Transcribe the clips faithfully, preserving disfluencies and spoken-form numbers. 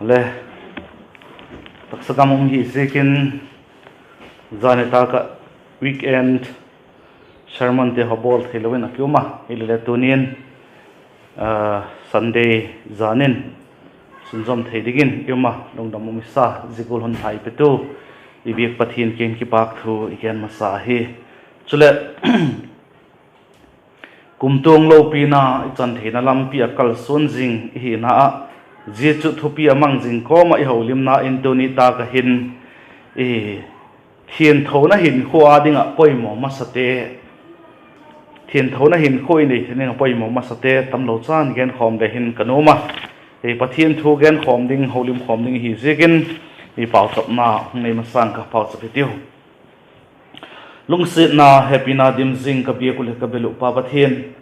Le, taksa gam um hi ziakin, zani tak ah weekend sermonte haw bawl theilo in a ki um a, hilele tuni'n Sunday zan in sunzawm thei dingin i um a, lungdam um i sa. Zia gual hun thai petu i biak Pathian kiang kipâk thu i gen masa ahi. Chuleh, kumtuang lopina i chan theina lampi ah kalsuan zing i hina ah, zia chu thupi a mang zing kawm ah i holimna in tuni tak ah hin, thianthona hinkhua â ding ah poimaw masate, thianthona hinkhua i nei theina ding ah poimaw masate tamlo chan genkhawm le hin ka nuam a. Pathian thu genkhawm ding, holimkhawm ding i hi ziakin, i pauchapna hung nei masang ka pauchap hitiu. Lungsiatna, hepina dim zing ka biak uh leh ka bel uh Pa Pathian,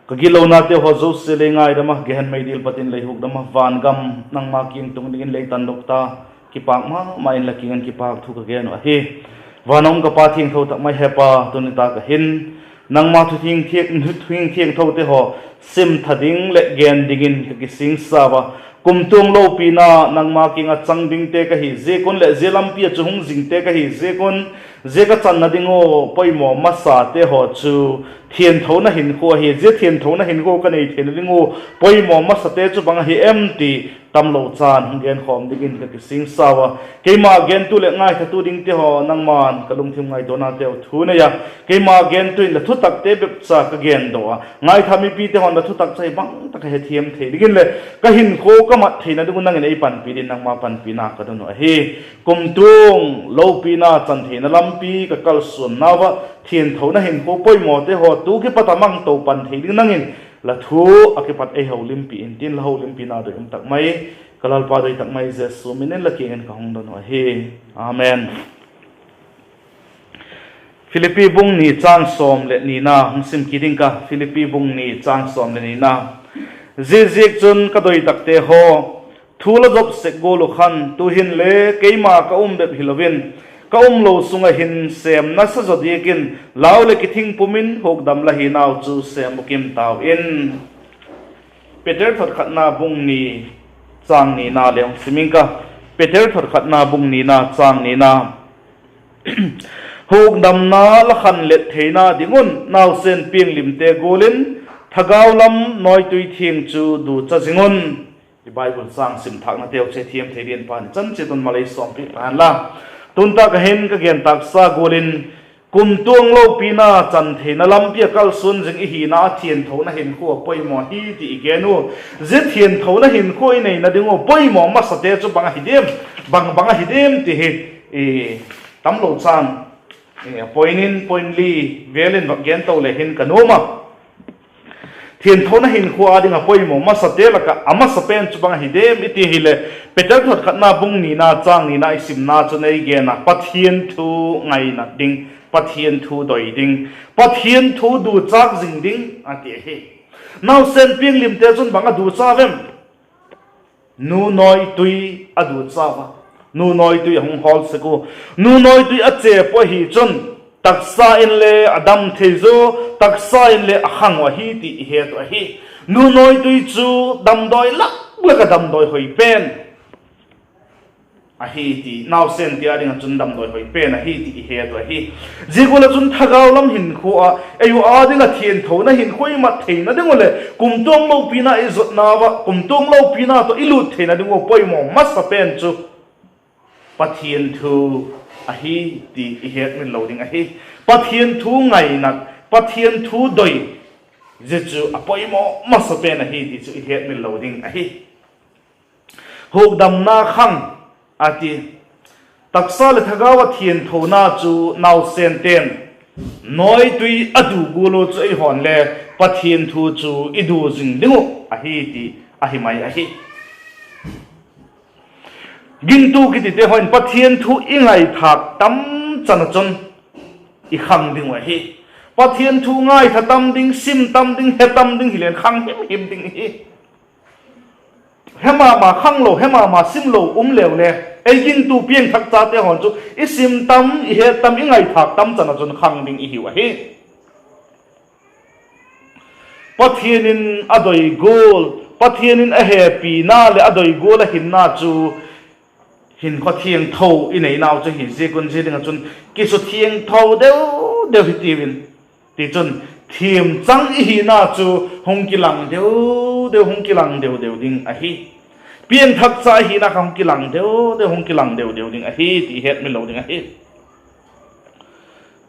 ka gitlonate haw zosia lei ngaidam a, gehen mei dil pat in lei hukdam a, van gam nangma kiang tung dingin lei tandok ta, kipâk ma ma in la kiang in kipâk thu ka gen uh ahi. Van a um ka Pa thiangtho tak mai, Hepa, tuni tak ah hin nangma thu thiangthote haw sim tha ding leh gen dingin ka kisingsa ua. Kumtuang lopina nangma kiang ah chang dingte ka hi ziak un leh zia lampi ah chu hung zingte ka hi ziak un, zia ka channa ding uh poimaw masate haw chu thianthona hinkhua ahi. Zia thianthona hinkhua ka nei theina ding uh poimaw masate chu bang ahi em ti tamlo chan hung genkhawm dingin ka kisingsa ua. Keima gentu leh ngaithatu dingte haw nangma'n ka lungthim ngaituanateu thu nei a, keima gentu in la thutakte bepcha ka gendaw a, ngaitha mipite haw'n la thutak chu bang tak a hethiam thei dingin leh ka hinkhua ka mat theina ding un nang in ei panpi dingin nangma panpina ka don uh ahi. Kumtuang lopina chan theina lampi ka kalsuannau ah thianthona hinkhua poimawte haw tu kipat a mang to pan thei ding nang in la thu a kipat ei holimpi intin, la holimpina doi um tak mai ka Lalpa doi tak mai Jesu min in la kiang in ka hung don uh ahi. Amen. Philippi bung ni châng sawm leh nina hung sim kit ding ka, Philippi bung ni châng sawm leh nina. Ziaziakchun ka doi takte haw, thu la zop sek gual uh khan tu'hin le keima ka um bep hilo in, ka umlo sung ah hin sêm nasa zaw diak in lau leh kithing pum in hukdam la hinau chu sêm bukim tau in. Peter thotkhatna bung ni châng nina le hung sim ing ka, Peter thotkhatna bung nina châng nina. Hukdamna la khanlet theina ding un nausen pianglimte gual in thagau lam nawitui thiang chu ducha zing un. I Bible châng sim thâknateu chu thiam thei dingin Pa'n i chan chiat un mal ei sawmpiak ta hen la. Tun tak ah hin ka gen tâksa gual in, kumtuang lopina chan theina lampi ah kalsuan zing i hina ah thianthona hinkhua poimaw hi ti i gen u. Zia thianthona hinkhua i neina ding uh poimaw masate chu bang ahi diam, bang bang ahi diam ti hi tamlo chan point in point li vêl in vak gen to le hin ka nuam a. Thianthona hinkhua â ding ah poimaw masate lak ah a masa pen chu bang ahi diam i ti hileh, Peter thotkhatna bung nina châng nina i simna chun ei gen a, Pathian thu ngainat ding, Pathian thu doi ding, Pathian thu duchâk zing ding a ti ahi. Nausen pianglimte chun bang a ducha em? Nu nawitui a ducha ua, nu nawitui a hung hawl sek u. Nu nawitui a chêp uh ahi chun taksa inle a dam thei zaw, taksa inle a khang uh ahi ti i het uh ahi. Nu nawitui chu damdawi lak lak ah damdawi hoi pen ahi ti, nausen ti â ding ah chun damdawi hoi pen ahi ti i het uh ahi. Zia gual ah chun thagau lam hinkhua ah ei uh â ding ah thianthona hinkhua i mat theina ding uh leh kumtuang lopina i zotna ah kumtuang lopina tawh i lût theina ding uh poimaw masa pen chu Pathian thu ahi ti i hetmil lo ding ahi. Pathian thu ngainat, Pathian thu doi, zia chu a poimaw masa pen ahi ti chu i hetmil lo ding ahi. Hukdamna khang a ti. Taksa leh thagau ah thianthona chu nausente'n nawitui a du gual uh chu eihaw'n le Pathian thu chu i du zing ding uh ahi ti ahi mai ahi. Gingtu kitite haw in Pathian thu i ngaithâk tam chan ah chun i khang ding uh ahi. Pathian thu ngaitha tam ding, sim tam ding, he tam ding hileh khang him him ding ihi. He ma ma khanglo, he ma ma simlo um leu le, ei gingtu piangthak chate haw'n chu i sim tam, i het tam, i ngaithâk tam chan ah chun khang ding i hiu ahi. Pathian in a doi gual, Pathian in a hepina leh a doi gual a hinna chu hinkhua thiangtho i neinau chu hi ziak un, zia ding ah chun kisuthiangtho deu deu hitiu in. Tichun, thiamchang i hina chu hung kilang deu deu, hung kilang deu deu ding ahi. Piangthakcha i hina kha hung kilang deu deu, hung kilang deu deu ding ahi ti i hetmil lo ding ahi.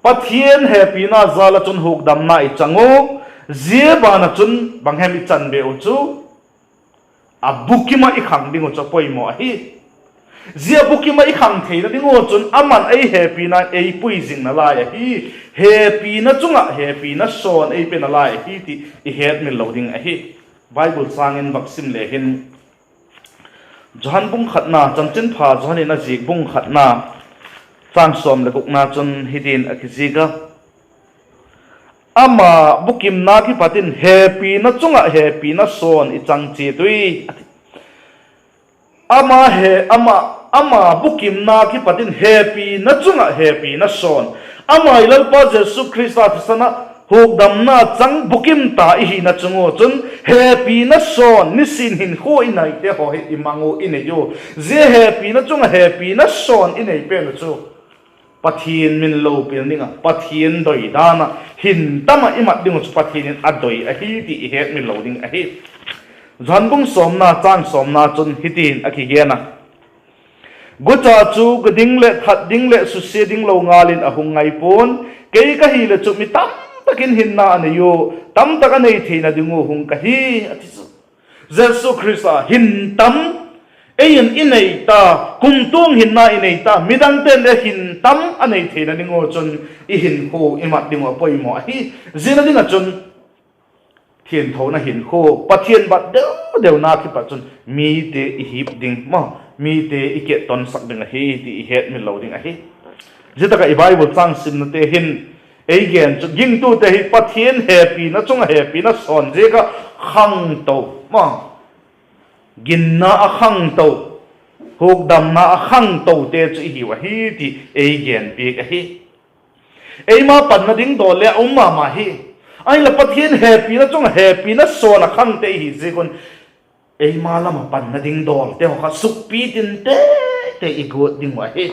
Pathian hepina jal ah chun hukdamna i chang u, zia ban ah chun bang hem i chan be u chu, a bukim ah i khang ding uh chu a poimaw ahi. Zia bukim ah i khang theina ding ua chun aman ei hepina ei pui zing nalai ahi. Hepina chung ah hepina sawn ei pe nalai ahi ti i hetmil lo ding ahi. Bible châng in vak sim le hin, Johan bung khatna, Chanchinpha Johan in a zik bung khatna, châng sawm leh gukna chun hitin a kizik a: Ama bukimna kipat in hepina chung ah hepina sawn i chang chiat ui, a ti. Ama he, ama, ama bukimna kipat in hepina chung ah hepina sawn, ama i Lalpa Jesu Khrista thisan ah hukdamna chang bukim ta i hina chung ua chun hepina sawn, nisin hinkhua i neite haw hi i mang u, i nei u. Zia hepina chung ah hepina sawn i nei pen uh chu Pathian min lopina ding ah, Pathian doi dan ah hin tam ah i mat ding uh chu Pathian in a doi ahi ti i hetmil lo ding ahi. Johan bung sawmna, châng sawmna chun hitin a kigen a: Gucha chu ga ding leh that ding leh susia ding lo ngal in a hung ngai pua'n; kei ka hileh chu mi tamtak in hinna a nei ua, tamtak a nei theina ding ua hung ka hi, a ti chu. Jesu Khrista hin tam ei in i nei ta, kumtuang hinna i nei ta, midangte'n le hin tam a nei theina ding ua chun i hinkhua i mat ding uh a poimaw ahi. Zia na ding ah chun thianthona hinkhua, Pathian bat deu deuna kipat chun mite i hip ding maw, mite i kettonsak ding ahi ti i hetmil lo ding ahi. Zia tak ah i Bible châng simnate hin ei gen chu gingtute hi Pathian hepina chung ah hepina sawn ziak ah khangto maw, ginna ah khangto, hukdamna ah khangtote chu i hiu ahi ti ei genpiak ahi. Eima panna ding dawl le a um ma ma hi. Ahinla Pathian hepina chung ah hepina sawn ah khangte i hi ziak un, eima lam ah panna ding dawlte haw kha sukpi tin tei tei i guat ding uh ahi.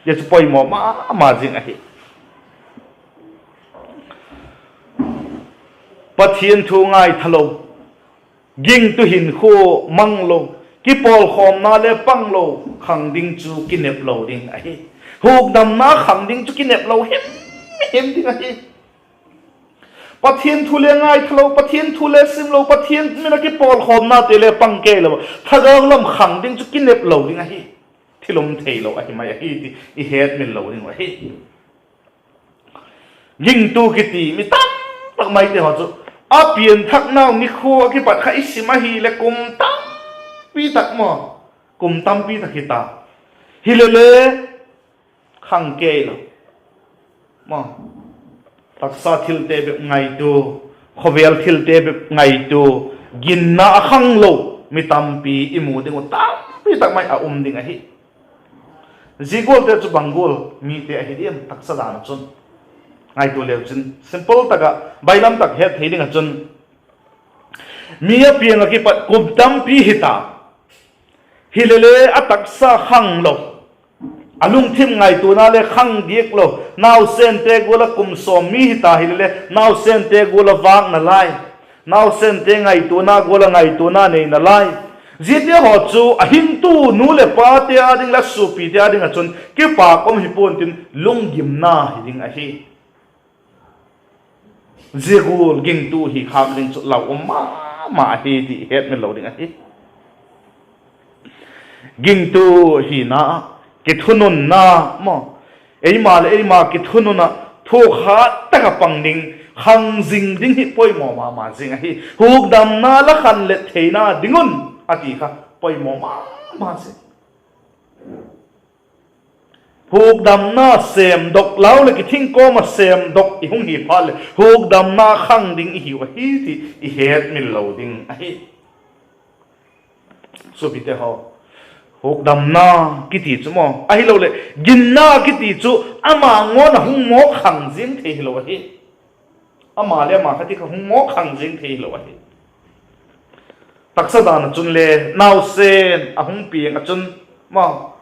Zia chu poimaw ma ma zing ahi. Pathian thu ngaithalo, gingtu hinkhua mang lo, kipawlkhawmna le pang lo khang ding chu kinep lo ding ahi. Hukdamna khang ding chu kinep lo him him ding ahi. Pathian thu le ngaithalo, Pathian thu le sim lo, Pathian min ah kipawlkhawmnate le pang kei lo, thagau lam khang ding chu kinep lo ding ahi. Thil um theilo ahi mai ahi ti i hetmil lo ding uh ahi. Gingtu kiti mi tamtak maite haw chu a pianthaknau nikhua ah kipat kha i sim ahileh kum tampi tak maw, kum tampi tak hi ta. Hilele khang kei lo, maw, taksa thilte bep ngaitua, khawvel thilte bep ngaitua, ginna a khang lo mi tampi i mu ding uh tampi tak mai a um ding ahi. Zia gualte chu bang gual mite ahi diam taksa dan ah chun? Ngaitua leu chin, simple tak ah bailam tak het thei ding ah chun, mi a piang ah kipat kum tampi hi ta, hilele a taksa khang lo, a lungthim ngaituana le khang diak lo, nausente gual ah kum sawm mi hi ta hilele nausente gual ah vâk nalai, nausente ngaituana gual ah ngaituana nei nalai. Ziate haw chu a hingtu nu leh pate â ding leh suapite â ding ah chun kipâk um hi pua'n tin, lunggimna hi ding ahi. Zia gual gingtu hi khâk ding chu lau um ma ma ahi ti i hetmil lo ding ahi. Gingtu hina ah kithununna maw, eima leh eima kithunun ah thuakhat tak ah pang ding, khang zing ding hi poimaw ma ma zing ahi. Hukdamna la khanlet theina ding un a ti kha poimaw ma ma zing. Hukdamna sêmdok lau leh kithing kawm ah sêmdok i hung hi phat leh hukdamna khang ding i hiu ahi ti i hetmil lo ding ahi. Suapite haw, hukdamna kiti chu maw, ahiloleh ginna kiti chu ama ngawn ah hung mawk khang zing thei hilo ahi. Ama leh ama kha ti kha hung mawk khang zing thei hilo ahi. Taksa dan ah chun le nausen a hung piang ah chun, ma,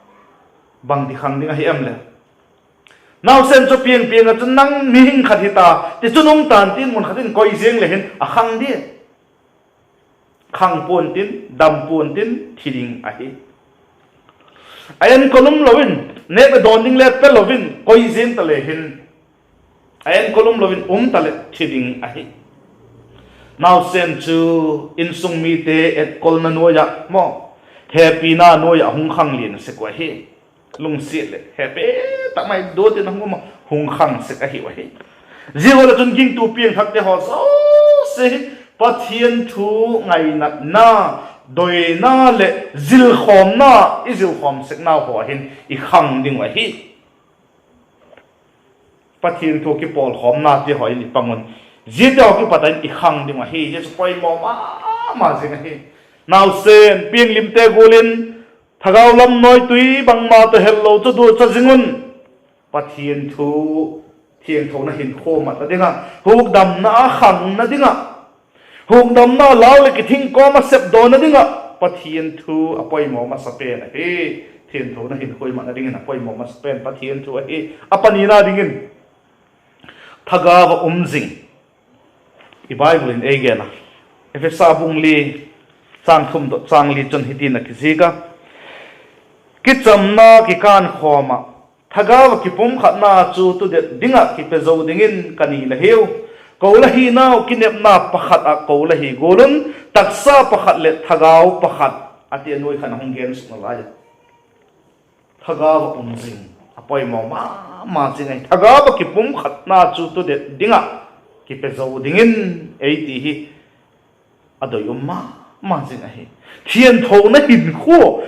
bangti khang ding ahi em leh? Nausen chu piang piang ah chun nang mihing khat hita, tichun um ta'n tin mun khat in koi ziang leh hin a khang dia? Khang pua'n tin, dam pua'n tin, thi ding ahi. A enkol um lo in, nêk leh dawn ding le pe lo in koi ziang ta le hin, a enkol um lo in um ta leh thi ding ahi. Nausen chu insung mite etkolna nuai ah maw, hepina nuai ah hung khang lian sek uh ahi. Lungsiat leh hepi tak mai dot in a hung um a, hung khang sek ahiu ahi. Zia gual ah chun gingtu piangthakte haw zosia hi Pathian thu ngainatna, doina leh zilkhawmna, i zilkhawm seknau haw ah hin i khang ding uh ahi. Pathian thu kipawlkhawmnate haw in i pang un, ziate haw kipat ah in i khang ding uh ahi. Zia chu poimaw ma ma zing ahi. Nausen pianglimte gual in thagau lam nawitui bangma tawh hello chu ducha zing un, Pathian thu thiangthona hinkhua matna ding ah, hukdamna a khangna ding ah, hukdamna lau leh kithing kawm a sepdawna ding ah Pathian thu a poimaw masa pen ahi. Thiangthona hinkhua matna dingin a poimaw masa pen Pathian thu ahi. A panina dingin, thagau ah um zing. I Bible in ei gen a, Ephesa bung li, châng thum dot châng li chun hitin a kizik a: Kichamna kikânkhawm ah thagau ah kipumkhatna chu tudet ding ah kipe zo dingin ka ni la hiu. Ko la hinau kinepna pakhat ah ko la hi gual un, taksa pakhat leh thagau pakhat, a ti a, nuai khat a hung gen sukna lai a. Thagau ah um zing a poimaw ma ma zing ahi. Thagau ah kipumkhatna chu tudet ding ah kipe zo dingin ei ti hi a doi um ma ma zing ahi. Thiangthona hinkhua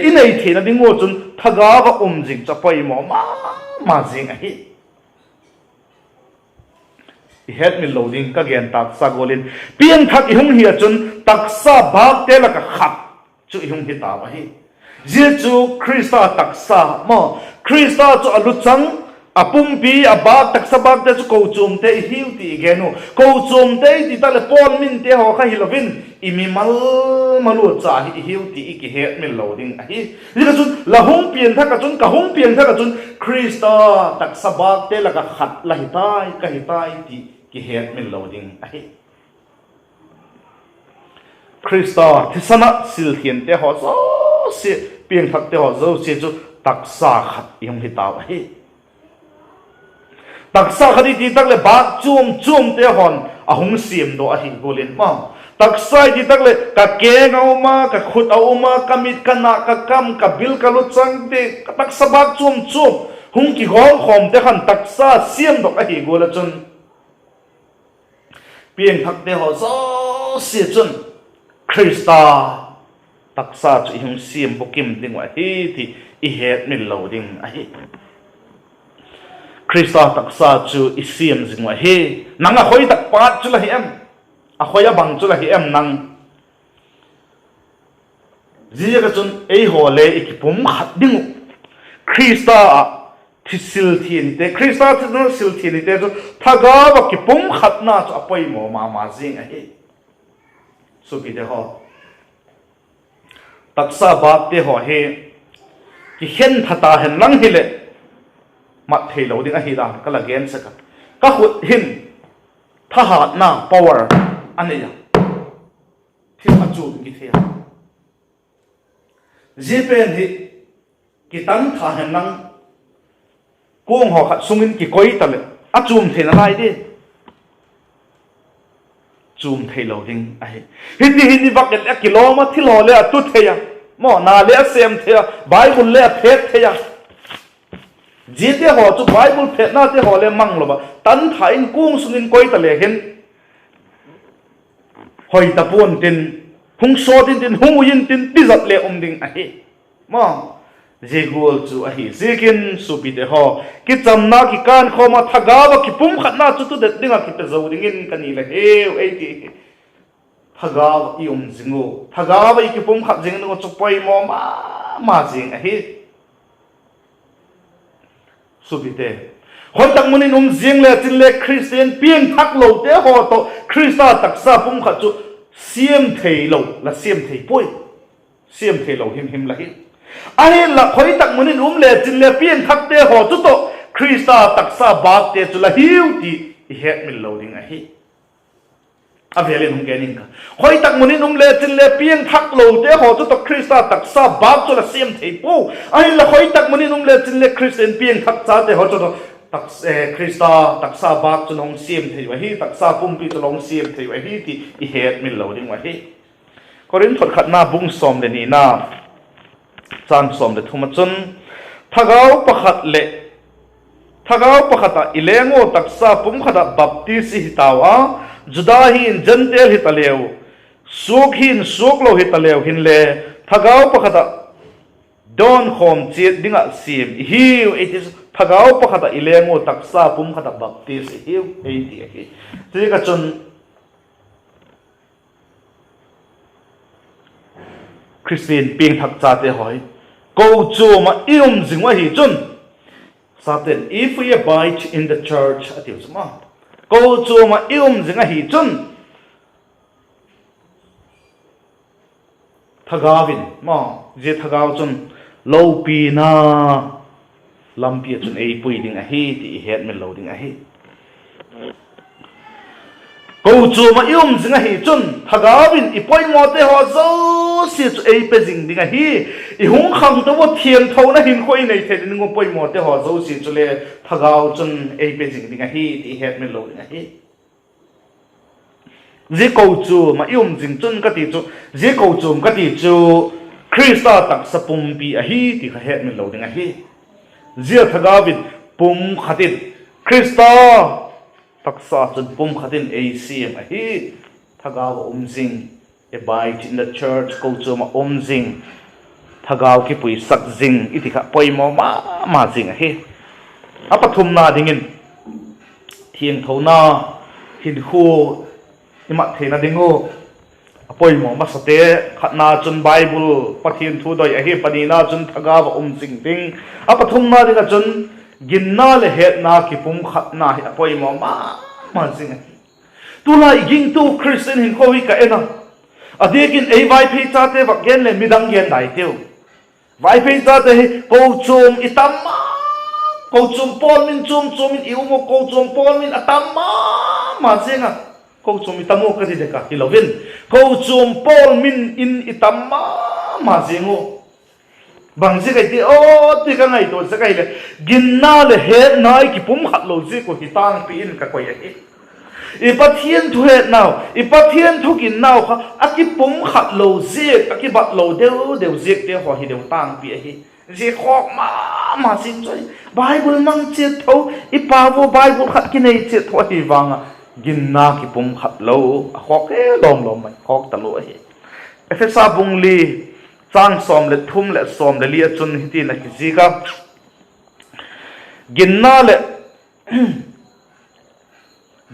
i nei theina ding ua chun thagau ah um zing chu a poimaw ma ma zing ahi. I hetmil lo ding ka gen taksa gual in, piangthak i hung hi ah chun taksa bâkte lak ah khat chu i hung hi tau ahi. Zia chu Khrista taksa maw, Khrista chu a luchang, a pumpi, a bâk, taksa bâkte chu kochuamte i hiu ti i gen u. Kochuamte i ti tak leh Paul minte haw kha hilo in, i mimal mal ua cha hi i hiu ti i kihetmil lo ding ahi. Ziak ah chun la hung piangthak ah chun, ka hung piangthak ah chun Khrista taksa bâkte lak ah khat la hi tai, ka hi tai ti kihetmil lo ding ahi. Khrista thisan ah silthiangte haw zosia, piangthakte haw zosia chu taksa khat i hung hi tau ahi. Taksa khat i ti tak leh bâk chuam chuamte haw'n a hung siamdaw ahi gual in maw, taksa i ti tak leh ka keng a um a, ka khut a um a, ka mit, ka nâk, ka kam, ka bil, ka luchangte, ka taksa bâk chuam chuam hung kigawmkhawmte khan taksa siamdok ahi gual ah chun, piangthakte haw zosia chun Khrista taksa chu i hung siam bukim ding uh ahi ti i hetmil lo ding ahi. Khrista taksa chu i siam zing uh ahi. Nang a khoi tak pat chu la hi em? A khoi a bang chu la hi em nang? Ziaziak ah chun eihaw le i kipumkhat ding uh, Khrista ah thisan silthiangte, Khrista thisan silthiangte chu thagau ah kipumkhatna chu a poimaw ma ma zing ahi. Suapite haw, taksa bâkte haw hi kikhen tha ta hen lang hileh mat theilo ding ahi dan ka la gen sek a. Ka khut hin thahatna power a nei a, thil a chuam kithei a. Zia pen hi kitan tha hen lang, kuang haw khat sung in kikoi ta leh a chuam theina lai di? Chuam theilo ding ahi. Hiti hin i vak et leh a kilawm a, thil haw le a tu thei a, maw, na le a sêm thei a, Bible le a phet thei a. Ziate haw chu Bible phetnate haw le mang lo a, tan tha in kuang sung in koi ta le hin hoi ta pua'n tin, hung sawt intin, hung ui intin, tizat le um ding ahi, maw. Zia gual chu ahi ziakin suapite haw, kichamna kikânkhawm ah thagau ah kipumkhatna chu tudet ding ah kipe zo dingin ka ni la hiu ei ti hi. Thagau ah i um zing u, thagau ah i kipumkhat zing ding uh chu poimaw ma ma zing ahi. Suapite, hoi tak mun in um ziang le chin le Khristian piangthak lote haw tawh Khrista taksa pumkhat chu siam theilo la siam thei puai. Siam theilo himhim la hi. Ahinla khoi tak mun in um lechin le piangthakte haw chu tawh Khrista taksa bâkte chu la hiu ti i hetmil lo ding ahi. A vêl in hung gen ing ka. Khoi tak mun in um lechin le piangthaklote haw chu tawh Khrista taksa bâk chu la siam thei puai. Ahinla khoi tak mun in um lechin le Khristian piangthak chate haw chu tawh Khrista taksa bâk chu la hung siam thei uh ahi, taksa pumpi chu la hung siam thei uh ahi ti i hetmil lo ding uh ahi. Korinth khatna bung sawm leh nina, châng sawm leh thum ah chun, Thagau pakhat leh, thagau pakhat ah i leng ua taksa pum khat ah baptis i hi tau a, Juda hi'n Gentile hitaleu, suak hi'n suak lo hitaleu hinle, thagau pakhat ah dawnkhawm chiat ding ah siam i hiu, ei ti chu. Thagau pakhat ah i leng ua taksa pum khat ah baptis i hiu ei ti ahi. Ziak ah chun Khristian piangthak chate haw hi kochuam ah i um zing uh ahi chun, Satan, if we abide in the church a tiu chu ma, kochuam ah i um zing ahi chun thagau in ma, zia thagau chun lopina lampi ah chun ei pui ding ahi ti i hetmil lo ding ahi. Kochuam ah i um zing ahi chun thagau in i poimawte haw zosia chu ei pe zing ding ahi. I hung khangto ua thiangthona hinkhua i nei thei ding ua poimawte haw zosia chule thagau chun ei pe zing ding ahi ti i hetmil lo ding ahi. Zia kochuam ah i um zing chun ka ti chu, zia kochuam ka ti chu Khrista taksa pumpi ahi ti kha hetmil lo ding ahi. Zia thagau in pum khat in, Khrista taksa chun pum khat in ei siam ahi. Thagau ah um zing, abide in the church, kochuam ah um zing, thagau kipuisak zing i ti kha poimaw ma ma zing ahi. A pathumna dingin thiangthona hinkhua i mat theina ding uh a poimaw masate, khatna chun Bible, Pathian thu doi ahi, panina chun thagau ah um zing ding, a pathumna ding ah chun ginna leh hetna kipumkhatna hi a poimaw ma ma zing ahi. Tulai gingtu Khristian hinkhua hi ka en a, a diak in ei Vaiphei chate vak gen leh midang gen dai tiu. Vaiphei chate hi kochuam i tam ma, kochuam pawl min chuam chuam in i um uh, kochuam pawl min a tam ma ma ziang a, kochuam i tam uh ka ti dek a hilo in, kochuam pawl min in i tam ma ma ziang uh. Bang ziak a i ti aw ti ka ngaitua sek ahileh, ginna leh hetna i kipumkhat lo ziak uh hi tângpi in ka koi ahi. I Pathian thu hetnau, i Pathian thu ginnau kha a kipumkhat lo ziak, a kibat lo deu deu ziakte haw hi deu tângpi ahi. Zia khawk ma ma zing chu ahi. Bible mang chiat tho, i pau ua Bible khat kinei chiat tho ahi vang ah ginna kipumkhat lo a khawk e lawm lawm mai, khawk talua ahi. Ephesa bung li, châng sawm leh thum leh sawm leh li ah chun hitin a kizik a: Ginna leh,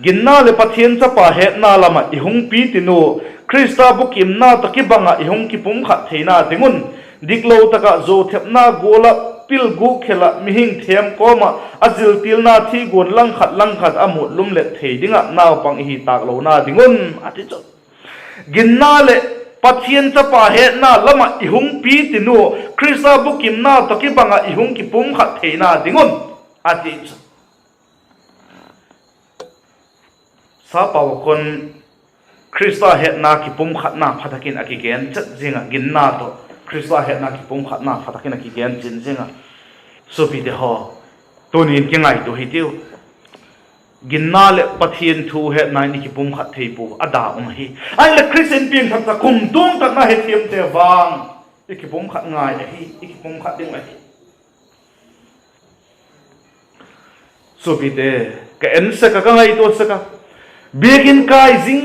ginna leh Pathian chapa hetna lam ah i hung pi tin ua, Khrista bukimna tawh kibang ah i hung kipumkhat theina ding un, diklo tak ah zuauthepna gual ah, pil gûk khel ah, mihing thêm kawm ah, a ziltilna thiguan langkhat langkhat a mût lumlet thei ding ah naupang i hi tâk lona ding un, a ti chu. Ginna leh Pathian chapa hetna lam ah i hung pi tin ua, Khrista bukimna tawh kibang ah i hung kipumkhat theina ding un, a ti chu. Sapau ah khun Khrista hetna kipumkhatna pha tak in a kigen chet ziang ah, ginna tawh Khrista hetna kipumkhatna pha tak in a kigen chin ziang ah. Suapite haw, tuni'n kingaitua hitiu. Ginna leh Pathian thu hetna in i kipumkhat thei pua a da um ahi. Ahileh Khristian piangthak cha kumtuang takna hethiamte vang i kipumkhat ngai ahi, i kipumkhat ding ahi. Suapite, ka en sek a, ka ngaitua sek a, biakin kai zing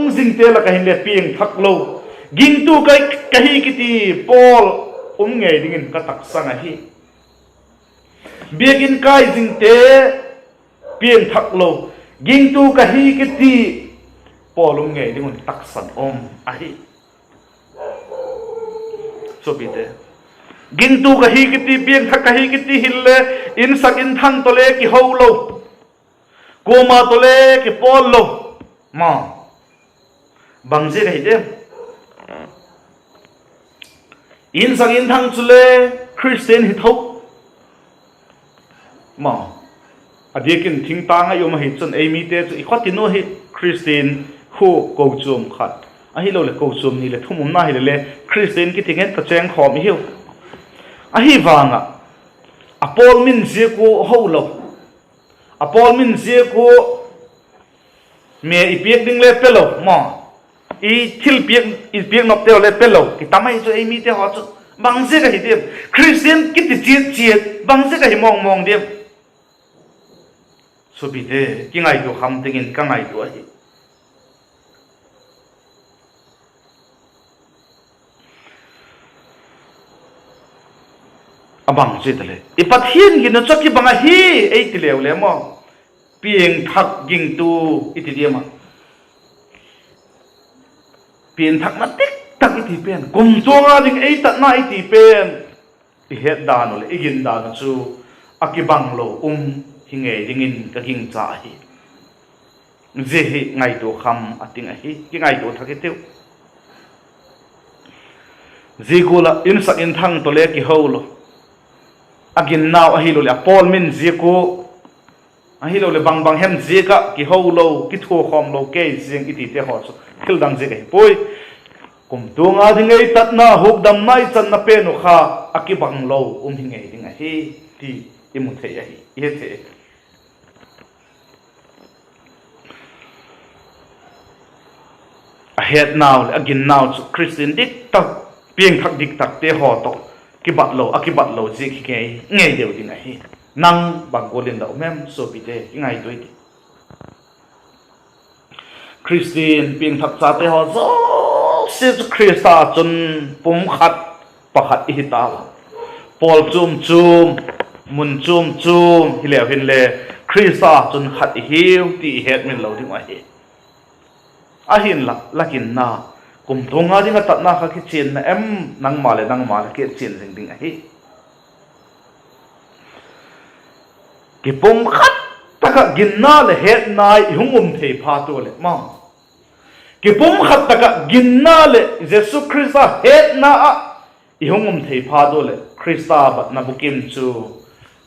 zingte lak ah hinle piangthak lo, gingtu ka, ka hi kiti pawl um ngei dingin ka taksang ahi. Biakin kai zingte piangthak lo, gingtu ka hi kiti pawl um ngei ding un taksan um ahi. Suapite, gingtu ka hi kiti, piangthak ka hi kiti hinle, insak inthang tawh le kiho lo, kuama tawh le kipawl lo, ma, Bang ziak ahi diam? Insak inthang chule Khristian hi tho. Ma, a diak in thingtâng ah i um ahi chun ei mite chu i khawtin u hi Khristian khu kochuam khat, ahiloleh kochuam ni leh thum umna hile le Khristian kiti ngen ta chêng khawm i hiu. Ahi vang ah, a pawl min ziak ua ho lo, a pawl min ziak ua me i piak ding le pe lo maw, i thil piak, i piak nopte le pe lo kitam ahi chu ei mite haw chu. Bang ziak ahi diam? Khristian kiti chiat chiat bang ziak ahi mawng mawng diam? Suapite, kingaitua kham dingin ka ngaitua ahi. A bang chu i ta le, i Pathian ginna chu a kibang ahi, ei ti leu le maw, piangthak gingtu i ti diam a? Piangthakna diktak i ti pen, kumtuang a ding ei tatna i ti pen, i het dan uh leh i gin dan uh chu a kibang lo um hi ngei dingin ka gingcha ahi. Zia hi ngaitua kham a ting ahi, kingaitua thak i tiu. Zia gual ah insak inthang tawh le kiho lo, a ginnau ahiloleh a pawl min ziak ua, ahiloleh bang bang hem ziak ah kiho lo, kithuakhawm lo kei ziang i tite haw chu thil dang ziak ahi puai. Kumtuang a ding ei tatna, hukdamna i channa pen uh kha a kibang lo um hi ngei ding ahi ti i mu thei ahi, i he thei ahi. A hetnau leh a ginnau chu Khristian diktak, piangthak diktakte haw tawh kibat lo, a kibat lo ziak hi ngei, ngei deu ding ahi. Nang bang gual in la um em suapite, kingaitua i ti. Khristian piangthak chate haw zosia chu Khrista chun pum khat, pakhat i hi tau a. Pawl chuam chuam, mun chuam chuam hileu hinle, Khrista chun khat i hiu ti i hetmil lo ding uh ahi. Ahinla la ginna, kumtuang a ding a tatna kha kichian na em? Nangma leh nangma la kichian zing ding ahi. Kipumkhat tak ah ginna leh hetna i hung um thei phat ua leh ma, kipumkhat tak ah ginna leh Jesu Khrista hetna ah i hung um thei phat ua leh Khrista batna bukim chu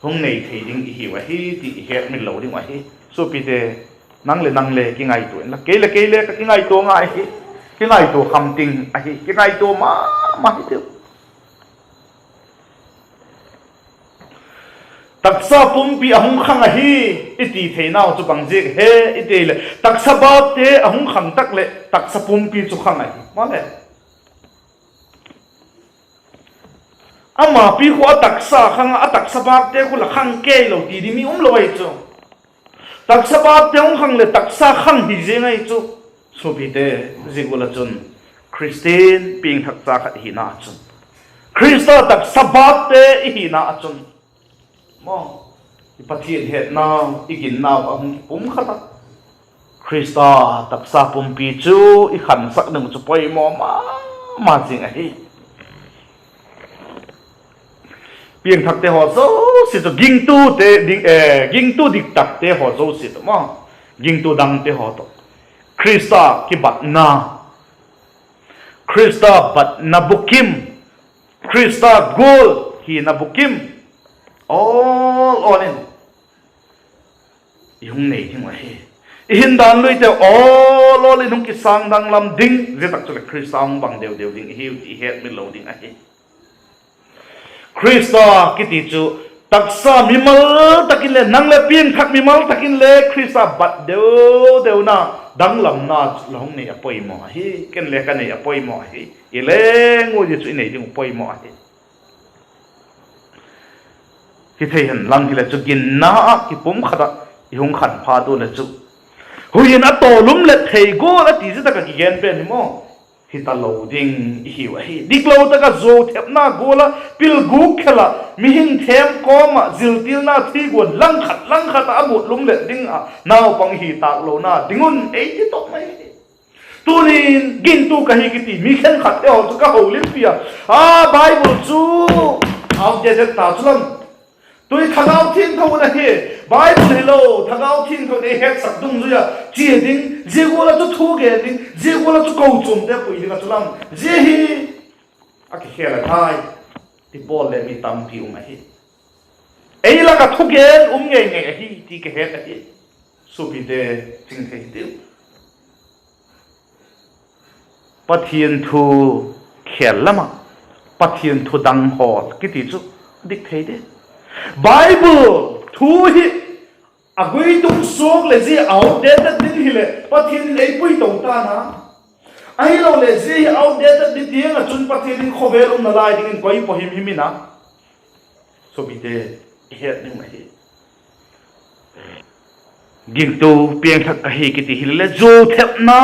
hung nei thei ding i hiu ahi ti i hetmil lo ding uh ahi. Suapite, nang leh nang le kingaitua inla, kei leh kei le ka kingaitua ngai hi, kingaitua kham ting ahi, kingaitua ma ma hi tiu. Taksa pumpi a hung khang ahi i ti theinau chu bang ziak hem i ti leh, taksa bâkte a hung khang tak leh taksa pumpi chu khang ahi maleh. Ama pi khu a taksa khang ah, a taksa bâkte khu la khang kei lo ti ding mi um lo ahi chu. Taksa bâkte hung khang leh taksa khang hi ziang ahi chu. Suapite, zia gual ah chun Khristian piangthakcha khat i hina chun, Khrista taksa bâkte i hina ah chun, maw, i Pathian hetnau, i ginnau a hung kipumkhat ah, Khrista taksa pumpi chu i khansak ding uh chu poimaw ma ma zing ahi. Piangthakte haw zosia chu gingtute ding, eh, gingtu diktakte haw zosia tawh maw, gingtu dangte haw tawh, Khrista kibatna, Khrista batna bukim, Khrista gual hina bukim, awl awl in i hung nei ding uh ahi. I hindan luite awl awl in hung kisâng danglam ding, zia tak chuleh Khrista hung bang deu deu ding i hiu ti i hetmil lo ding ahi. Khrista kiti chu taksa mimal tak in le, nang leh piangthak mimal tak in le Khrista bat deu deuna, danglamna chu la hung nei a poimaw ahi, ken le ka nei a poimaw ahi, i leng ua zia chu i nei ding uh poimaw ahi. Hi thei hen lang hileh chu ginna ah kipumkhat ah i hung khan phat ua leh chu, hui in a tawlum let thei gual a ti zia tak ah kigen pen hi maw, hi talo ding i hiu ahi. Diklo tak ah zuau thepna gual ah, pil gûk khel ah, mihing thêm kawm ah ziltilna thiguan langkhat langkhat ah a mutlum let ding ah naupang i hi tâk lona ding un ei ti tawk mai hi. Tunin gingtu ka hi kiti mi khenkhatte haw chu ka holimpi a, a Bible chu outdated ta chu lam, tui Thagau Thiangtho un ahi. Bible hilo, Thagau Thiangtho in ei hetsak dungzui a chia ding, zia gual ah chu thu gen ding, zia gual ah chu kochuamte pui ding ah chu lam, zia hi a kikhel a thai, ti pawl le mi tampi um ahi. Ei lak ah thugen um ngei ngei ahi ti ka het ahi. Suapite, ching thei hitiu. Pathian thu khel lam ah Pathian thu dang hawl kiti chu dik thei di. Bible thu hi a guitung suak leh zia outdated ding hileh Pathian in ei pui to ta'n a. Ahiloleh zia hi outdated ding tiang ah chun Pathian in khawvel umna lai dingin koi paw him him in a, suapite, i het ding ahi. Gingtu piangthak ka hi kiti hile le, zuau thepna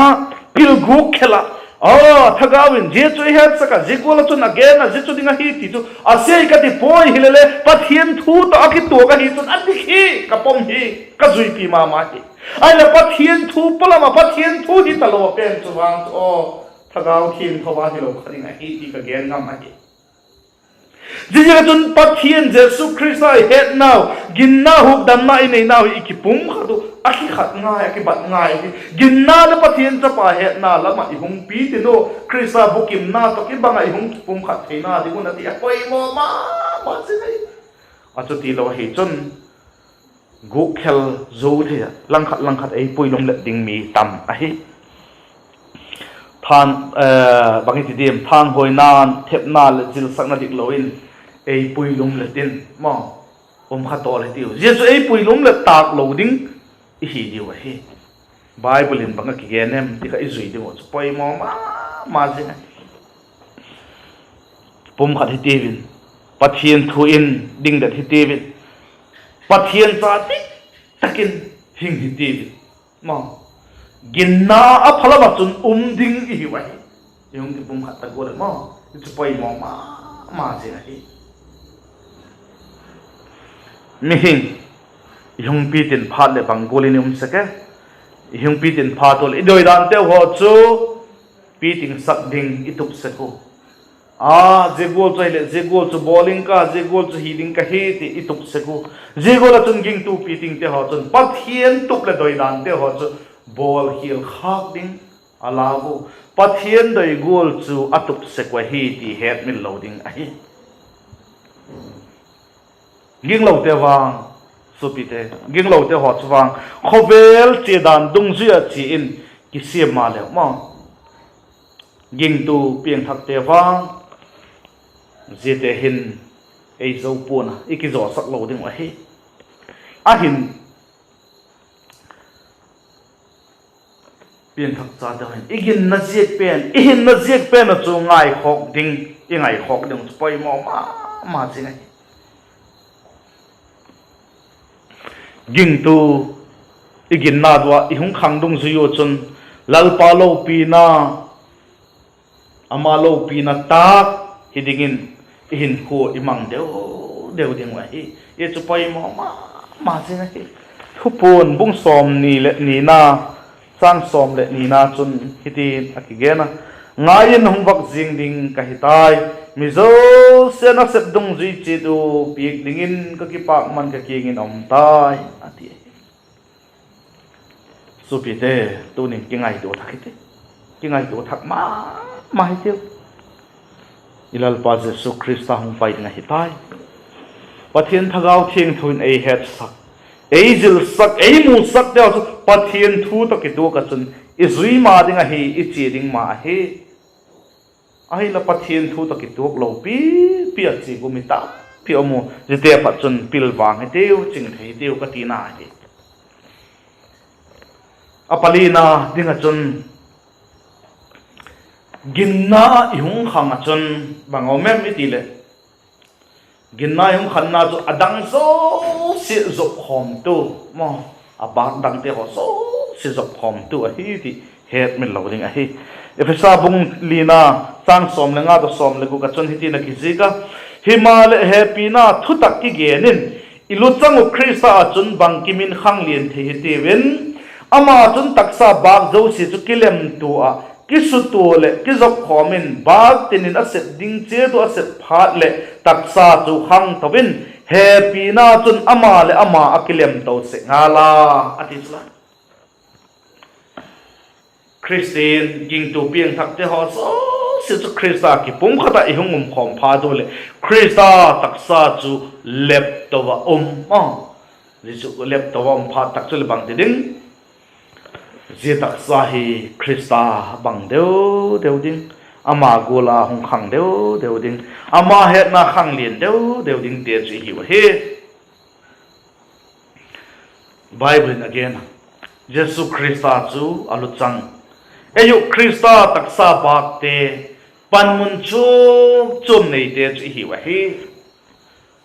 pil gûk khel ah, a, Thagau in zia chu ei hetsak ah, zia gual ah chun a gen ah, zia chu ding ahi ti chu a sei ka ti puai hile le, Pathian thu tawh a kituak ahi chun a dik hi ka pom hi, ka zuipi ma ma hi. Ahileh Pathian thu paw lam ah Pathian thu hi talo a pen chu vang chu aw, Thagau Thiangtho a hilo kha ding ahi ti ka gen ngam ahi. Ziaziak ah chun Pathian Jesu Khrista i hetnau, ginna hukdamna i neinau hi i kipumkhat uh a kikhat ngai, a kibat ngai hi. Ginna leh Pathian chapa hetna lam ah i hung pitin u, Khrista bukimna tawh kibang ah i hung kipumkhat theina ding un a ti a poimaw ma ma zing ahi. A chutilo ahi chun gûk khel zo thei a, langkhat langkhat ei puilum let ding mi tam ahi. Bang i ti diam, thanghuaina'n thepna leh zilsakna diklo in ei puilum let in maw, um kha tawl hitiu. Zia chu ei puilum let tâk lo ding i hi diu ahi. Bible in bang a kigen em ti kha i zui ding uh chu poimaw ma ma zing ahi. Pumkhat hitiu in, Pathian thu in dingdet hitiu in, Pathian cha dik tak in hing hitiu in, maw, ginna a phalam ah chun um ding i hiu ahi. I hung kipumkhat tak gual leh maw, i chu poimaw ma ma zing ahi. Mihing, i hung pitin phat leh bang gual in i um sek e? I hung pitin phat ua leh i doidanteu haw chu pitingsak ding i tup sek u. A, zia gual chu ahileh zia gual chu bawl ing ka, zia gual chu hi ding ka hi ti i tup sek u. Zia gual ah chun gingtu pitingte haw chun Pathian tup leh doidanteu haw chu bawlkhial khâk ding a lau u. Pathian doi gual chu a tup sek uh ahi ti hetmil lo ding ahi. Ginglote vang, suapite, ginglote haw chu vang khawvel chia dan dungzui ah chia in kisiam maleu maw, gingtu piangthakte vang, ziate hin ei zo pua'n a, i kizawsak lo ding uh ahi. Ahin, piangthak chate hin i ginna ziak pen, i hinna ziak pen uh chu ngaikhawk ding, i ngaikhawk ding uh chu poimaw ma ma zing ahi. Gingtu, i ginna dua i hung khang dungzui ua chun Lalpa lopina, ama lopina tâk hi dingin i hinkhua i mang deu deu ding uh ahi. I chu poimaw ma ma zing ahi. Thupuan bung sawmni leh nina, châng sawm leh nina chun hitin a kigen a: Ngai in, hung vak ziang ding ka hi tai, mi zosia'n a sep dungzui chiat uh piak dingin ka kipâkman ka kiang in a um tai, a ti ahi. Suapite, tunin kingaitua thak hiti, kingaitua thak ma ma hitiu. I Lalpa Jesu Khrista hung pai ding ahi tai. Pathian Thagau Thiangtho in ei hetsak, ei zilsak, ei musakteu chu Pathian thu tawh kituak ah chun i zui ma ding ahi, i chia ding ma ahi. Ahinla Pathian thu tawh kituak lo pipi a chia gu mi tampi um u, ziate pat chun pilvang hitiu, ching thei hitiu ka tina ahi. A palina ding ah chun, ginna i hung khang ah chun bang a um em i ti leh, ginna i hung khanna chu a dang zosia zopkhawmtu, maw, a bâk dangte haw zosia zopkhawmtu ahi ti hetmil lo ding ahi. Ephesa bung lina, châng sawm le nga tawh sawm le guk ah chun hitin a kizik a: Himaleh hepina thutak i gen in, i luchang uh Khrista ah chun bangkim in khanglian thei hitiu in, ama chun taksa bâk zosia chu kilemtua ah, kisutua leh kizopkhawm in, bâk tin in a sep ding chiat uh a sep phat leh taksa chu khangto in, Hepina chun ama leh ama a kilemto sek ngal a, a ti chu la. Khristian gingtu piangthakte haw zosia chu Khrista kipumkhat ah i hung um khawm phat uleh, Khrista taksa chu lepto ah um a. Zia chu lepto ah um phat tak chuleh bang ti ding? Zia taksa hi Khrista bang deu deu ding, ama gual a hung khang deu deu ding, ama hetna khanglian deu deu dingte chu i hiu ahi. Bible in a gen a, Jesu Khrista chu a luchang, ei uh Khrista taksa bâkte, panmun chuam chuam neite chu i hiu ahi.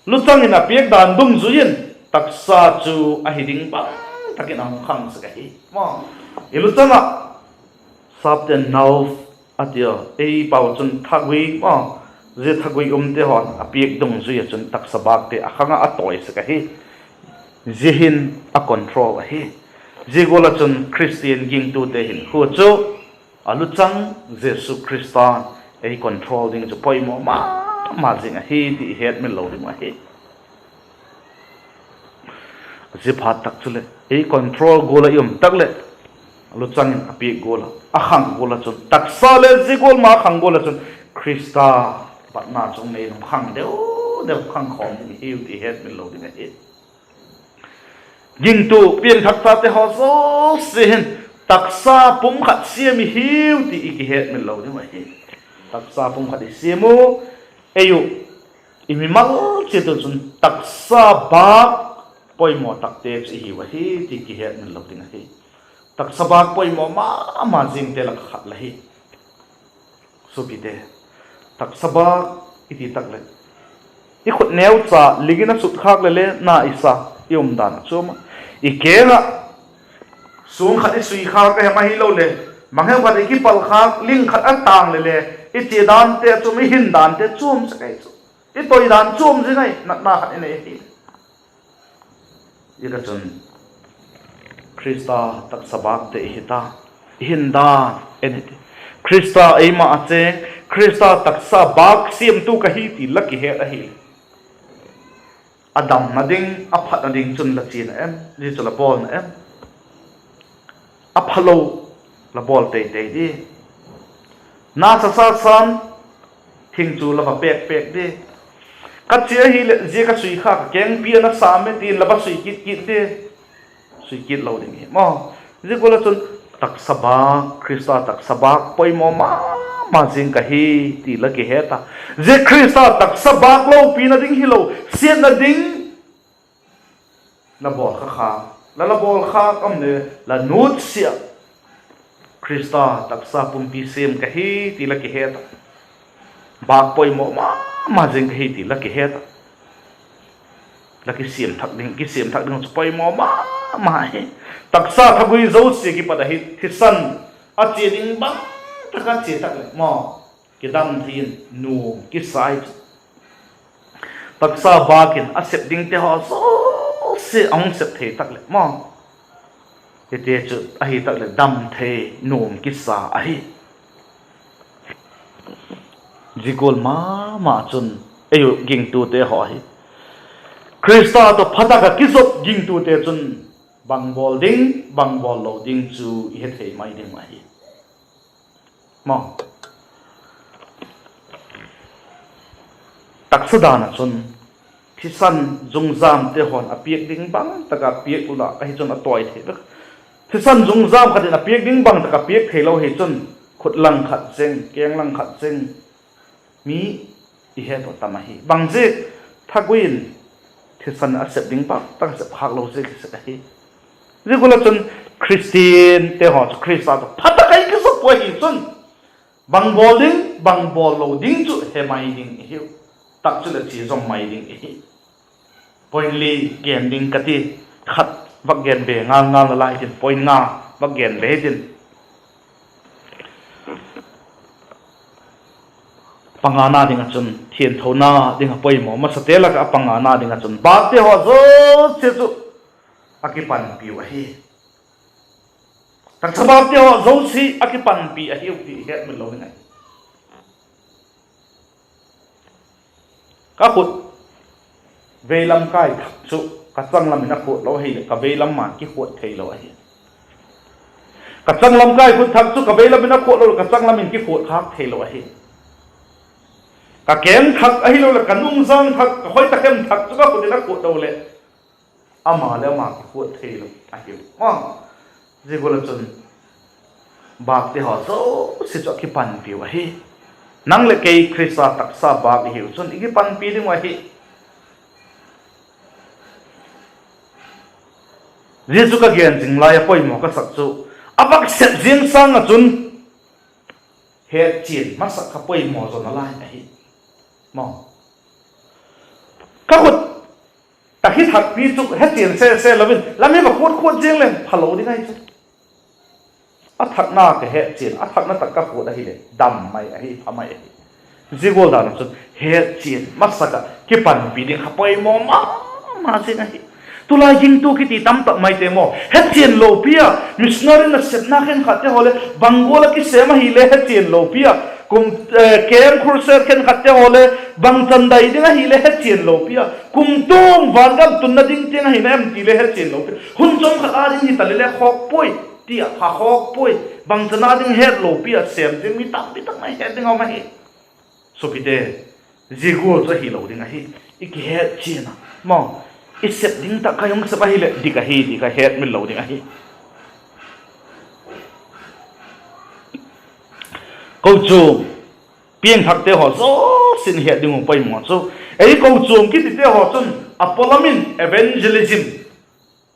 Luchang in a piak dan dungzui in taksa chu ahi ding bang tak in a hung khang sek ahi. I luchang ah, Sapte nau a ti a, ei pau chun thagui a, zia thagui umte haw'n a piak dungzui ah chun taksa bâkte a khang ah a tawi sek ahi. Zia hin a control ahi. Zia gual ah chun Khristian gingtute hinkhua chu a luchang Jesu Khrista'n ei control ding chu poimaw ma ma zing ahi ti i hetmil lo ding uh ahi. Zia phat tak chuleh ei control gual ah i um tak leh, a luchang in a piak gual ah, a khang gual ah chun, taksa le zia gual ma khang gual ah chun, Khrista batna chung nei nung khang deu deu khang khawm ding i hiu ti i hetmil lo ding ahi. Gingtu piangthak tate haw zosia hin taksa pum khat siam i hiu ti i kihetmil lo ding uh ahi. Taksa pum khat i siam u, ei uh, i mimal chiat u chun taksa bâk poimaw takte chu i hiu ahi ti kihetmil lo ding ahi. Taksa bâk poimaw ma ma zingte lak ah khat la hi. Suapite, taksa bâk i ti tak leh, i khut neucha ling in a sutkhâk leh le na i sa, i umdan a chuam a, i keng ah suang khat i suikhâk a hem ahiloleh, bang hem khat i kipalkhâk, ling khat a tâng leh le, i chia dante a chuam, i hin dante chuam sek ahi chu. I toi dan chuam zing ahi, natna khat i nei ahi. Zia ka chun Khrista taksa bâkte i hi ta, i hin dan en hi ti. Khrista eima a chêng, Khrista taksa bâk siamtu ka hi ti la kihet ahi. A damna ding, a phatna ding chun la chiana em, zia chu la bawlna em? A phalo la bawl tei tei di. Na sa sa san, thing chu la va pêk pêk di. Ka chia ahileh zia ka suikhâk kengpi a na sa me tin la va sui kit kit di. Sui kit lo ding hi maw. Zia gual ah chun taksa bâk, Khrista taksa bâk poimaw ma ma zing ka hi ti la kihet a, zia Khrista taksa bâk lopina ding hilo, siatna ding la bawl kha kha, la la bawl kha kam le la nutsia, Khrista taksa pumpi siam ka hi ti la kihet a, bâk poimaw ma ma zing ka hi ti la kihet a, la kisiam thak ding, kisiam thak ding chu poimaw ma ma hi. Taksa thagui zosia kipat ahi thisan a chia ding bang tak a chia tak leh maw, kidam thei in nuam kisai chu. Taksa bâk in a sep dingte haw zosia a hung sep thei tak leh maw, hiti chu ahi tak leh dam thei, nuam kisa ahi. Zia gual ma ma chun ei uh gingtute haw hi, Khrista tawh pha tak ah kizop gingtute chun bang bawl ding, bang bawl lo ding chu i hethei mai ding uh ahi. Maw, taksa dan ah chun thisan zungzâmte haw'n a piak ding bang tak a piak ula ahi chun a tawi thei vek. Thisan zungzâm khat in a piak ding bang tak a piak theilo hi chun, khut lang khat zeng, keng lang khat zeng, mi i het uh tam ahi. Bang ziak? Thagui in thisan a sep ding bang tak a sep khâk lo ziak hi sek ahi. Zia gual ah chun Khristiante haw chu Khrista tawh pha tak ah i kizop ua hi chun, bang bawl ding, bang bawl lo ding chu he mai ding i hiu. Tak chu leh chia zom mai ding i hi. Point li gen ding ka ti, khat vak gen be ngal ngal nalai tin, point nga vak gen be hitin. Pangana ding ah chun thianthona ding a poimaw masate lak ah pangana ding ah chun bâkte haw zosia chu a kipanpiu ahi. Taksa bâkte haw zosia a kipanpi ahiu ti i hetmil lo ding ahi. Ka khut veilam kai thak chu ka changlam in a khuat lo ahileh ka veilam ma kikhuat theilo ahi. Ka changlam kai khut thak chu ka veilam in a khuat lo, ka changlam in kikhuat khâk theilo ahi. Ka keng thak ahiloleh ka nungzâng thak, ka khoi tak em thak chu ka khut in a khuat lo leh, ama leh ama kikhuat theilo ahiu a. Zia gual ah chun bâkte haw zosia chu a kipanpiu ahi. Nang leh kei Khrista taksa bâk i hiu chun i kipanpi ding uh ahi. Zia chu ka gen zing lai a poimaw ka sak chu, a vak sep ziang sâng ah chun hetchian masak kha poimaw zaw nalai ahi. Ka khut tak hi thakpi chu hetchian sese lo in lam hi va khuat khuat ziang leng phalo ding ahi chu. A thakna ka hetchian, a thakna tak ka khuat ahileh dam mai ahi, pha mai ahi. Zia gual dan ah chun hetchian masak ah kipanpi ding kha poimaw ma ma zing ahi. Tulai gingtu kiti tamtak maite maw, hetchian lopi a missionary nasepna khenkhatte haw leh bang gual ah kisêm ahile hetchian lopi a, kum, eh, camp, crusade khenkhatte haw leh bangchan dai ding ahile hetchian lopi a, kumtuang vangam tunna ding tiang ahi na em ti le hetchian lopi a, hun chawm khat â ding hita le le khawk puai, ti a pha khawk puai, bangchan â ding het lopi a sêm ding mi tampi tak mai het ding a um ahi. Suapite, zia gual chu ahilo ding ahi. I kihetchian a maw, i sep ding tak kha i hung sep ahileh dik ahi ti kha hetmil lo ding ahi. Kochuam piangthakte haw zosia'n het ding uh poimaw chu, ei kochuam kitite haw chun a pawlam in evangelism,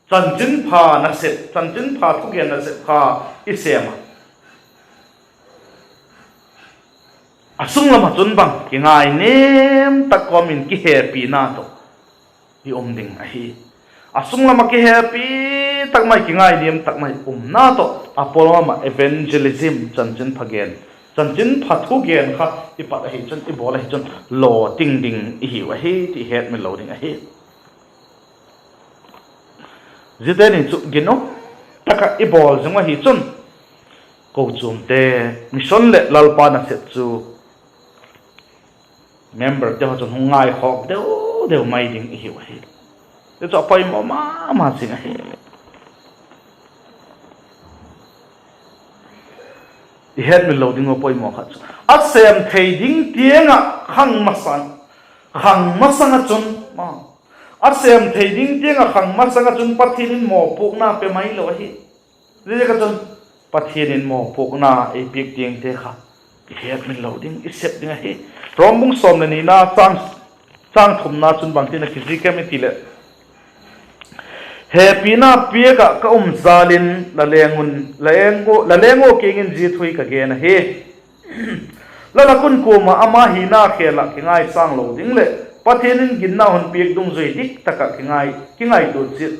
chanchinpha nasep, chanchinpha thugen nasep kha i sêm a, a sung lam ah chun bang kingainiam tak kawm in kihepina tawh i um ding ahi. A sung lam ah kihepi tak mai, kingainiam tak mai umna tawh a pawlam ah evangelism, chanchinpha gen, chanchinpha thugen kha i pat ahi chun, i bawl ahi chun, lawting ding i hiu ahi ti hetmil lo ding ahi. Ziate ni chu ginum tak ah i bawl zing ahi chun, kochuamte, mission leh Lalpa nasep chu memberte haw chun hung ngaikhawk deu deu mai ding i hiu ahi. Zia chu a poimaw ma ma zing ahi. I hetmil lo ding uh poimaw khat chu, a sêm thei ding tiang ah khang masang, khang masang ah chun, a sêm thei ding tiang ah khang masang ah chun Pathian in mawpuakna pe mai lo ahi. Ziaziak ah chun Pathian in mawpuakna ei piak tiangte kha i hetmil lo ding, i sep ding ahi. Rom bung sawm leh nina châng, châng thumna chun bangtin a kizik em i ti leh, hepina piak ah ka um jâl in la leng un, la leng ua, la leng ua kiang in zia thu hi ka gen ahi. La lak un kuama ama hina khêl ah kingaisâng lo ding leh Pathian in ginna hun piak dungzui dik tak ah kingai, kingaitua chiat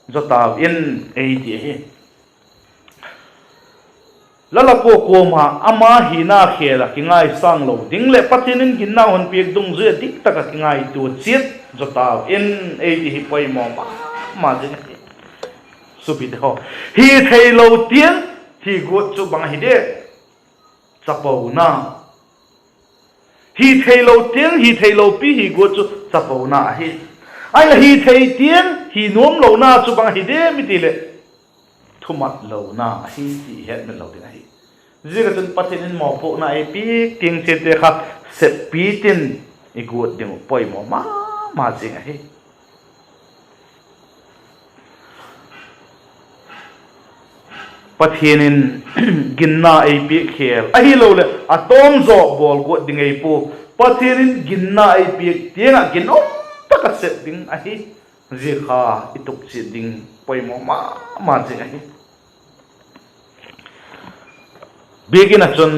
zaw tau in, ei ti ahi. La lak ua kuama ama hina khêl ah kingaisâng lo ding leh Pathian in ginna hun piak dungzui a dik tak ah kingaitua chiat zaw tau in, ei ti hi poimaw ma ma zing ahi. Suapite haw, hi theilo tiang hi guat chu bang ahi de? Chapona. Hi theilo tiang, hi theilopi hi guat chu chapona ahi. Ahinla hi thei tiang hi nuam lona chu bang ahi diam i ti leh, thumat lona ahi ti i hetmil lo ding ahi. Ziak ah chun Pathian in mawpuakna ei piak tiang chiate kha seppi tin i guat ding uh poimaw ma ma zing ahi. Pathian in ginna ei piak khêl ahiloleh a tawm zaw bawl guat ding ei pua. Pathian in ginna ei piak tiang ah ginum tak ah sep ding ahi. Zia kha i tup chiat ding poimaw ma ma zing ahi. Biakin ah chun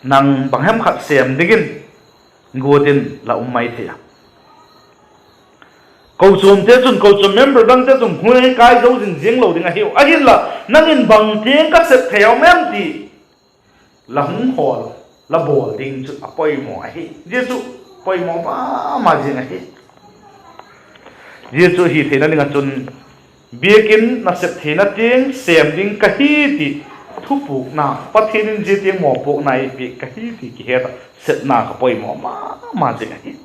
nang bang hem khat sêm dingin guat in la um mai thei a. Kochuamte chun, kochuam member dangte chun hun ei kai zo zing ziang lo ding ahiu. Ahinla nang in bang tiang ka sep thei a um em ti la hung hawl, la bawl ding chu a poimaw ahi. Zia chu poimaw ma ma zing ahi. Zia chu hi theina ding ah chun biakin nasep theina tiang sêm ding ka hi ti thupukna, Pathian in zia tiang mawpuakna ei piak ka hi ti kihet ah sepna kha poimaw ma ma zing ahi.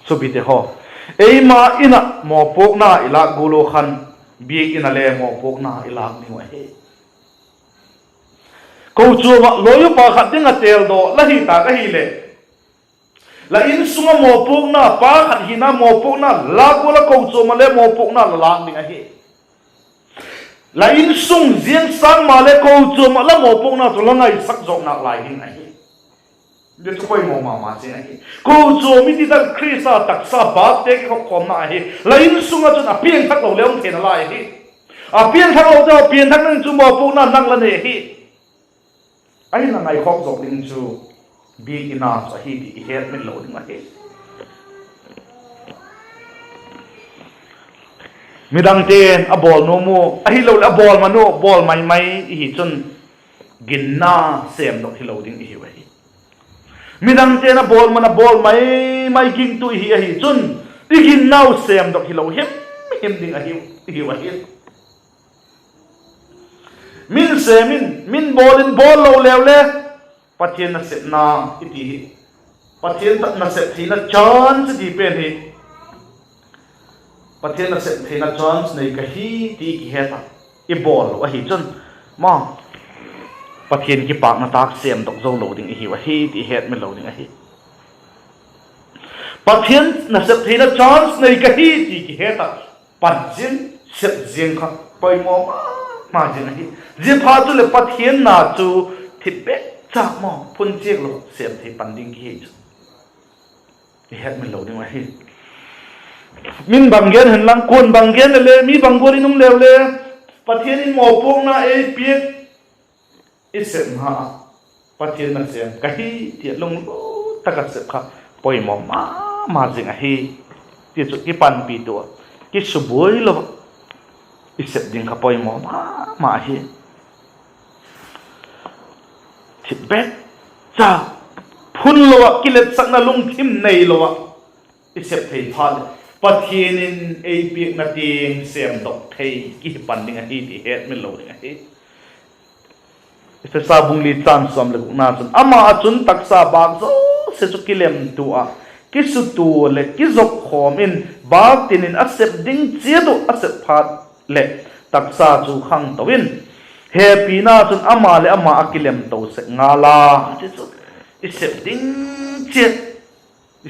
Suapite haw, eima In ah mawpuakna i lâk gual ua khan, biak In ah le mawpuakna i lâk ding uh ahi. Kochuam ah lawi upa khat ding ah têldaw la hi tâk ahileh, la insung ah mawpuakna, pa khat hina mawpuakna lâk gual ah kochuam ah le mawpuakna la lâk ding ahi. La insung ziang sâng maleh kochuam ah la mawpuakna chu la ngaisak zawk nalai ding ahi. Zia chu poimaw ma ma zing ahi. Kochuam i ti tak Khrista taksa bâkte kikhopkhawmna ahi. La insung ah chun a piangthak lo le um theina lai ahi. A piangthaklote haw piangthak ding chu mawpuakna nang la nei ahi. Ahin a ngaikhawk zawk ding chu biak In ah chu ahi ti i hetmil lo ding ahi. Midangte'n a bawl nuam u, ahiloleh a bawl man u bawl mai mai i hi chun, ginna sêmdok hilo ding i hiu ahi. Midangte'n a bawl man a bawl mai mai gingtu i hi ahi chun, i ginnau sêmdok hilo him him ding ahiu, i hiu ahi. Min sêm in, min bawl in bawl lo leu le, Pathian nasepna i ti hi, Pathian nasep theina chance i ti pen hi, Pathian nasep theina chance nei ka hi ti i kihet a, i bawl lo ahi chun, ma, Pathian kipâkna tâk sêmdok zo lo ding i hiu ahi ti i hetmil lo ding ahi. Pathian nasep theina chance nei ka hi ti kihet a, pan ziang, sep ziang kha poimaw ma ma zing ahi. Ziaphat chuleh Pathian na chu thip bêk cha maw, phun chiak lo sêm thei pan ding kihi chu i hetmil lo ding ahi. Min bang gen hen lang, kuan bang gen le le, mi bang gual in um leu le, Pathian in mawpuakna ei piak, i sepna ah, Pathian nasêm ka hi ti a lunglut tak a sep kha poimaw ma ma zing ahi. Ti chu kipanpitu a, kisubuai lo ah i sep ding kha poimaw ma ma ahi. Thip bêk cha, phun lo ah, kiletsakna lungthim nei lo ah i sep thei phat leh, Pathian in ei piakna tiang sêmdok thei kihi pan ding ahi ti hetmil lo ding ahi. Ephesa bung li châng sawm leh gukna chun, ama ah chun taksa bâk zosia chu kilemtua, kisutua leh kizopkhawm in, bâk tin in a sep ding chiat uh a sep phat leh, taksa chu khangto in, hepina chun ama leh ama a kilemto sek ngal a, ti chu i sep ding chiat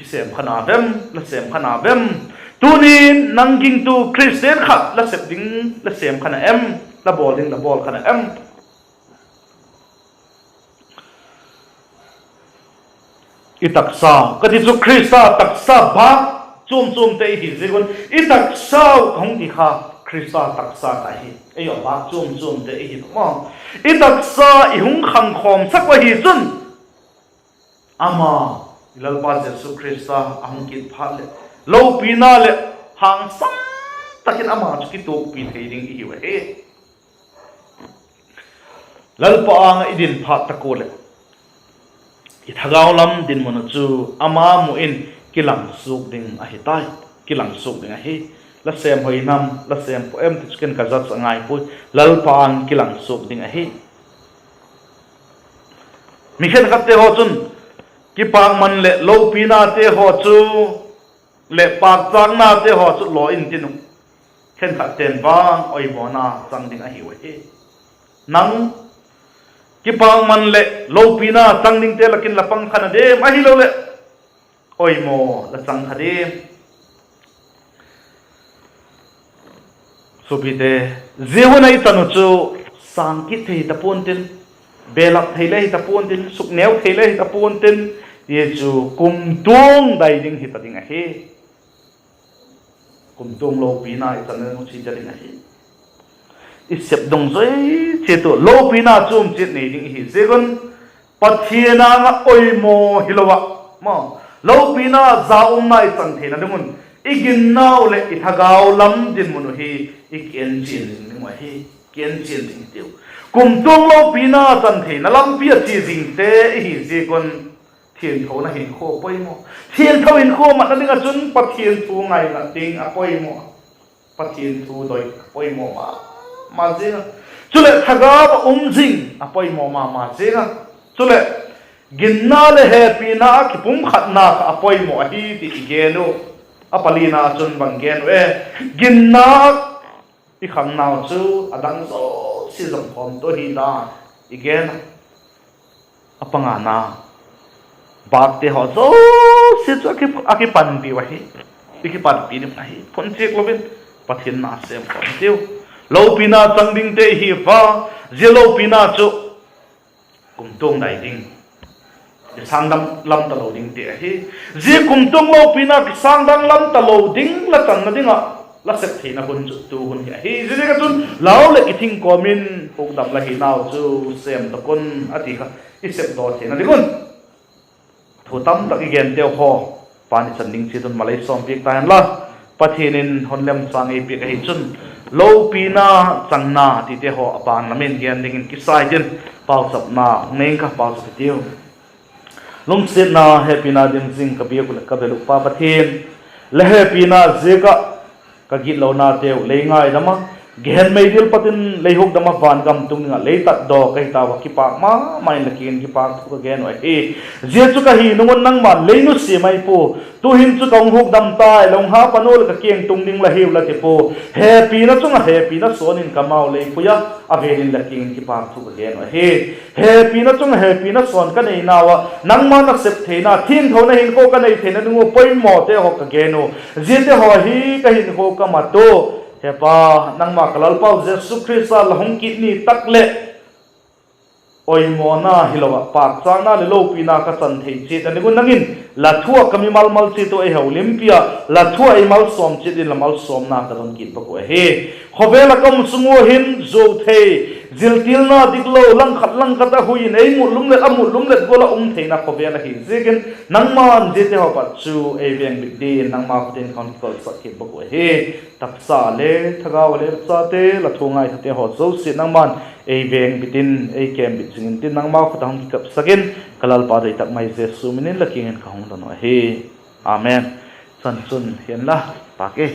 i sêm kha na vem, la sêm kha na vem? Tunin nang gingtu Khristian khat la sep ding, la sêm kha na em? La bawl ding la bawl kha na em? I taksa ka ti chu Khrista taksa bâk chuam chuamte i hi ziak un, i taksau ka hung ti kha, Khrista taksa ka hi, ei a bâk chuam chuamte i hi maw. I taksa i hung khangkhawm sak uh ahi chun, ama, i Lalpa Jesu Khrista a hung kit phat leh, lopina leh hangsan tak in ama chu kituakpi thei ding i hiu ahi. Lalpa âng ah i din phat tak ua leh, i thagau lam dinmun uh chu ama mu in kilang suak ding ahi tai. Kilang suak ding ahi. La sêm hoi nam, la sêm pua em ti chu ken ka judge a ngai puai. Lalpa âng kilang suak ding ahi. Mi khenkhatte haw chun kipakman leh lopinate haw chu, leh pâkchâknate haw chu law intin uh, khenkhatte'n vang oimawna chang ding ahiu ahi. Nang kipakman leh lopina chang dingte lak in la pang kha na diam, ahiloleh oimaw la chang kha diam? Suapite, zia hun a i chan uh chu sâng kit thei hita pua'n tin, belap thei le hita pua'n tin, sukneu thei le hita pua'n tin, zia chu kumtuang dai ding hita ding ahi. Kumtuang lopina i chan uh chu hita ding ahi. I sep dungzui chiat uh lopina chuam chiat nei ding i hi ziak un, Pathian âng ah oimaw hilo ah, maw, lopina za umna i chan theina ding un, i ginnau leh i thagau lam dinmun uh hi i kienchian zing ding uh ahi. Kienchian zing hitiu. Kumtuang lopina chan theina lampi a chia zingte i hi ziak un, thiangthona hinkhua poimaw. Thiangtho hinkhua matna ding ah chun Pathian thu ngaina ding a poimaw. Pathian thu doi poimaw ma ma zing a. Chuleh thagau ah um zing a poimaw ma ma zing a. Chuleh Ginna leh hepina a kipumkhatna kha a poimaw ahi ti i gen uh. A palina chun bang gen uh e? Ginna i khangnau chu a dang zosia zomkhawmtu hi dan i gen a. A pangana, bâkte haw zosia chu a ki, a kipanpiu ahi. I kipanpi ding ahi. Phunchiak lo in Pathian na sêm khawm hitiu. Lopina chang dingte i hi a, zia lopina chu kumtuang dai ding, kisângdang lam talo dingte ahi. Zia kumtuang lopina kisângdang lam talo ding la channa ding ah la sep theina hun chu tu hun hi ahi. Ziaziak ah chun lau leh kithing kawm in hukdam la hinau chu sêm tak un a ti kha i sepdaw theina ding un thu tamtak i genteu haw, pan i chan ding chiat un malei sawmpiak ta hen la. Pathian in hun lemchâng ei piak ahi chun, lopina changna tite haw a ban lam in gen dingin kisa i tin, pauchapna nei ing ka, pauchap hitiu. Lungsiatna hepina dim zing ka biak uh leh ka bel uh Pa Pathian, la hepina ziak ah ka gitlonateu lei ngaidam a, gehen meidil pat in lei hukdam a, van gam tung ding ah lei tatdaw ka hi tau a, kipâk ma ma in la kiang in kipâk thu ka gen uh ahi. Zia chu ka hi nung un nangma'n lei nusia mai pua. Tu'hin chu ka hung hukdam tai, la hung ha pan ua leh ka kiang tung ding la hiu la ti pua. Hepina chung ah hepina sawn in ka mau lei pui a, a vêl in la kiang in kipâk thu ka gen uh ahi. Hepina chung ah hepina sawn ka neinau ah nangma nasep theina, thiangthona hinkhua ka nei theina ding uh poimawte haw ka gen uh. Ziate haw hi ka hinkhua ka mat uh. He Pa, nangma ka Lalpau Jesu Khrista la hung kit ni tak leh oimawna hilo ah pâkchâkna leh lopina ka chan thei chiat a ding un nang in la thu ah ka mimal mal chiat uh ei holimpi a, la thu ah ei malsawm chiat in la malsawmna ka don kit bak uh ahi. Khawvel ah ka um sung ua hin zuau thei, ziltilna diklo, langkhat langkhat a hui in ei mut lumlet, a mut lumlet gual ah um theina khawvel ahi ziakin, nangma'n ziate haw pat chu ei vengbit dingin nangma khut in ka hun kikolsak kit bak uh ahi. Taksa le thagau le chate, la thu ngaithate haw zosia nangma'n ei vengbit in, ei kembit zing intin, nangma khut ah hung kikapsak in, ka Lalpa doi tak mai Jesu min in la kiang in ka hung don uh ahi. Amen. Chanchun hianla, pâk e.